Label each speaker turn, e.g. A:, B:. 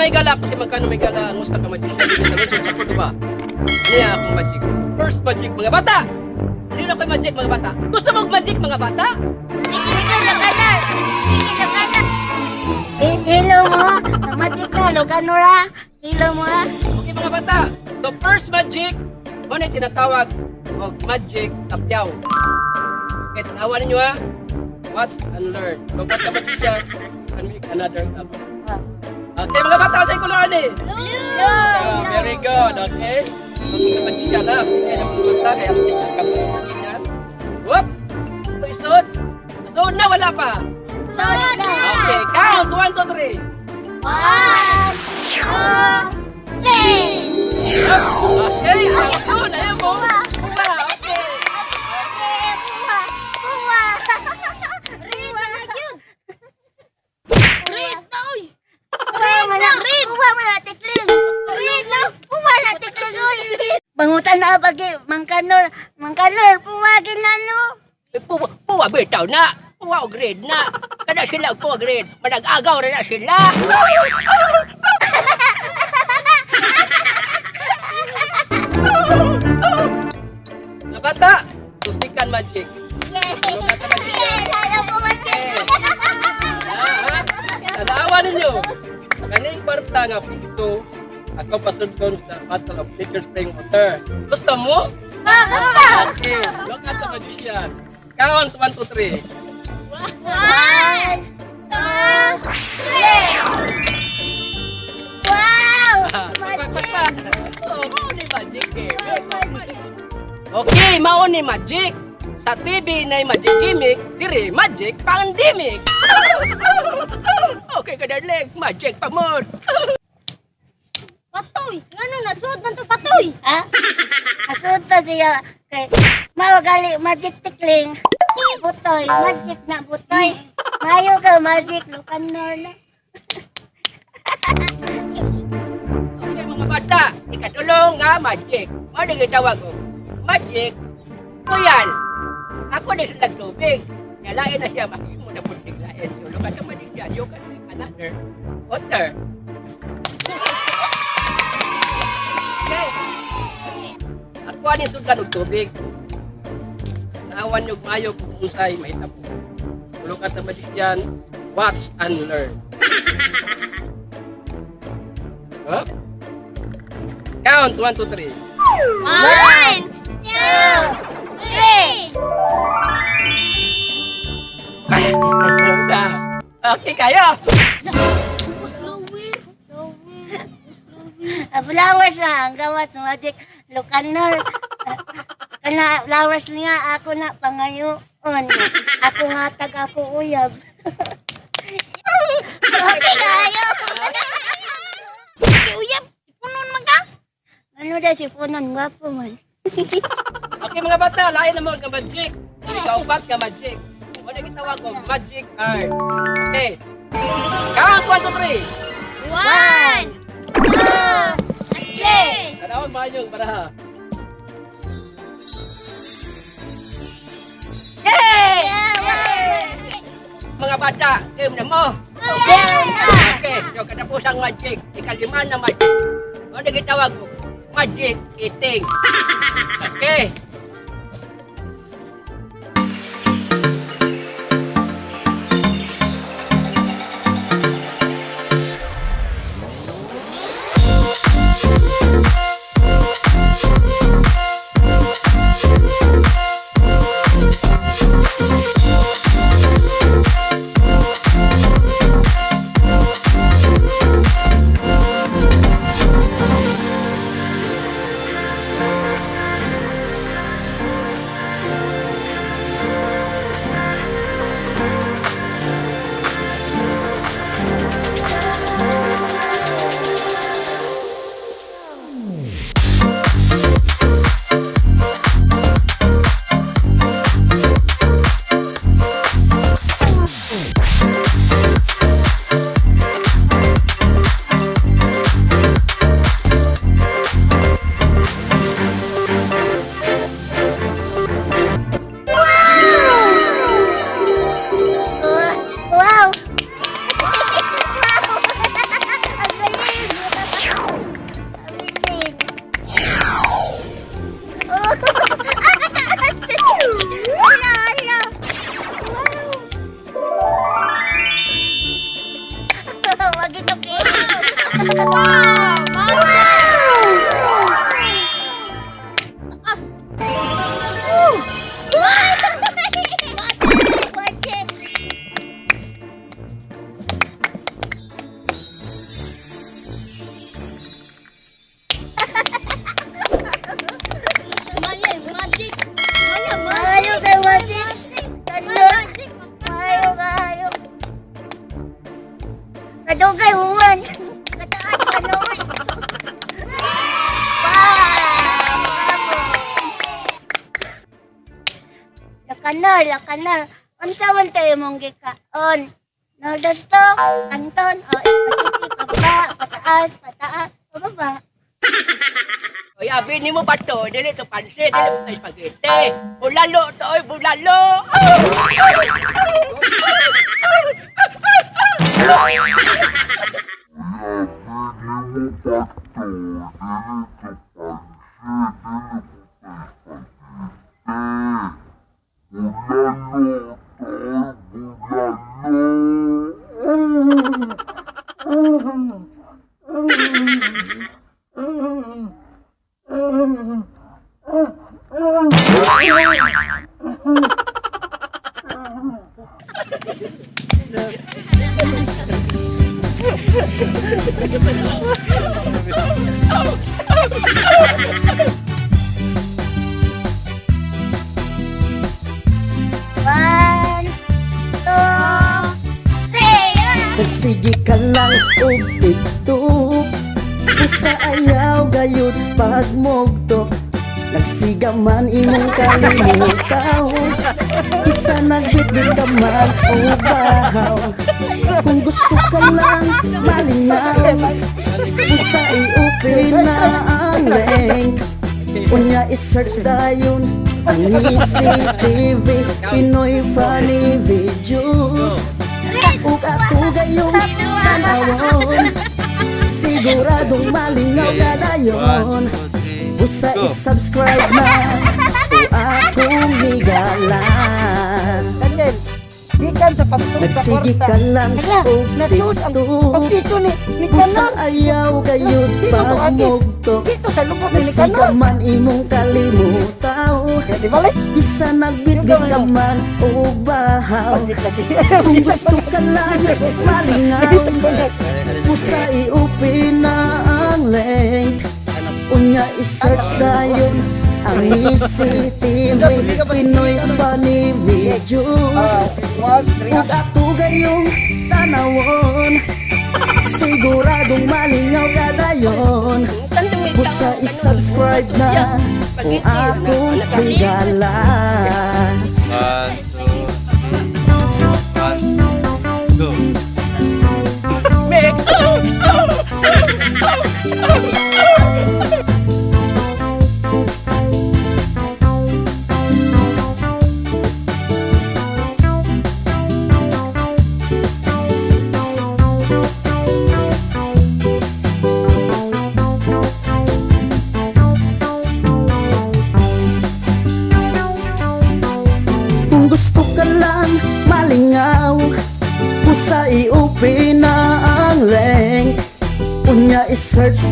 A: Mga higala, kasi magkano may higala ang usa ka magician dito sa lungsod sa Cordoba. Ano yan akong magic? First magic, mga bata! Ano yun ako'y magic, mga bata? Gusto mo magic, mga bata?
B: Hello mo. Magic na, Lugano ra. Hello mo ah.
A: Okay, mga bata, the first magic, ano yung tinatawag og magic tapyaw. Okay, tanawan ninyo ha. Watch and learn. Look at the magician and make another cup. Okay, mga bata, sa color ani?
B: Blue.
A: Oh, very good, okay? So, mga magician ha. Okay, napunta kaya ang magician. Whoop! Ito isod. Isod na, wala pa. Okay, count. 1, 2, 3.
B: One, two, three.
A: Okay, ayun, ayun mo. Pula, okay.
B: Puwa, puwa. Red.
C: Red na, oy!
B: Puwa man na. Puwa man na tikling.
C: Red na!
B: Puwa na tikling oy. Bangutan na pagi mangkanor, mangkanor puwa ginano.
A: Puwa, puwa bitaw na. Puwa og red na. Kada sila og puwa red, manag-agaw ra na sila. Mga bata, tusikan magic.
B: Yay! Lalo ko man.
A: Ah, Tanawa ninyo. Kaning kwarta nga piso, ako pasudlon sa bottle of liquor spring water. Gusto mo? Okay, look at the magician. Count 1, 2, 3.
B: One, two, three. Wow!
A: Pak, pak, pak. Oh, mao ni magic eh.
B: Magic.
A: Okay, mao ni magic. Sa TV na magic gimmick, diri magic pandemic. Okay ka darling, magic pa more.
C: Patoy! Ngano, nagsuot man to patoy!
B: Ha? Asod ta siya kay mawagali magic tikling. Butoy, magic na butoy. Mayo ka magic lukanor na.
A: Okay mga bata, ikatulong nga magic. Mao ni gitawag ko. Magic, kuyan. Ako na sa tubig. Nalain na siya, mahimo na pud lain. So, look at the magician, you can make another water. Okay. Ako ani sudlan og tubig. Naawan nyo mayo kung unsay mahitabo. Look at the magician, watch and learn. Huh? Count, 1, 2, 3.
B: One, two, three.
A: Okay kayo.
C: Flower!
B: Ah, flowers na ang gawas magic lukanor. Ah, kana flowers niya ako na pangayoon. Ako nga tag ako uyab. Okay kayo.
C: Si Uyab, punon man ka!
B: Ano daw si Punon gwapo man.
A: Okay mga bata, lain na mo ang magic. Ikaupat ka magic. Wala gitawag og magic card. Okay. Count, 1, 2, 3.
C: One!
B: Two, three.
A: Tanawag maayong para ha. Yay!
B: Yeah,
A: Mga bata, game na mo.
B: Yeah.
A: Okay, so katapos ang magic. Ikalima na magic. Ano gitawag ko? Magic eating. Okay.
C: Wow! Wow! Taas! Woo!
B: Magic!
C: Magic! Magic!
B: Maayo kay magic! Kanor!
C: Magic!
B: Maayo kaayo! Kadugay human! Kataas pa naman! Wow! Bravo! Lakanar, lakanar. Unsa man tayo mong gikaon? Noodles to, kanton, o spaghetti, pababa, pataas, pataas, pababa.
A: Oy, abi nimo bato, dili to pansit, dili to spaghetti. Bulalo to, oy, bulalo.
B: One, two,
C: Three!
D: Nagsige ka lang og TikTok. Usa ayaw gayud pagmugto. Nagsiga man imong kalimutaw. Isa nagbitbit ka man o bahaw. Kung gusto ka lang malinaw, usa i-open na ang link. Unya i-search dayon ang ECTV Pinoy Funny Videos. Ug ato gayong tanawon, siguradong malingaw ka dayon. Usa i-subscribe na o akong higala.
A: Daniel, gikan sa pagtong sa
D: Nagsige
A: kwarta.
D: ka lang og
A: Nasud ang
D: TikTok.
A: pagpiso ni
D: Usa
A: Kanor.
D: ayaw gayud pagmugtok.
A: Dito sa lubot ni
D: Nagsiga
A: Kanor.
D: man imong kalimutaw.
A: Di ba, Lek?
D: Bisa nagbitbit ka man o bahaw.
A: Pansit lagi.
D: Kung gusto ka lang malingaw, usa i-open na ang link. Unya i-search dayon ang ECTV Pinoy Funny Videos.
A: One, three,
D: Ug ato gayong tanawon, siguradong malingaw ka dayon. Usa i-subscribe na o akong higala.
E: One, two, three. One, go.
A: Meg.
D: Kung gusto ka lang malingaw, usa i-open na ang link. Unya i-search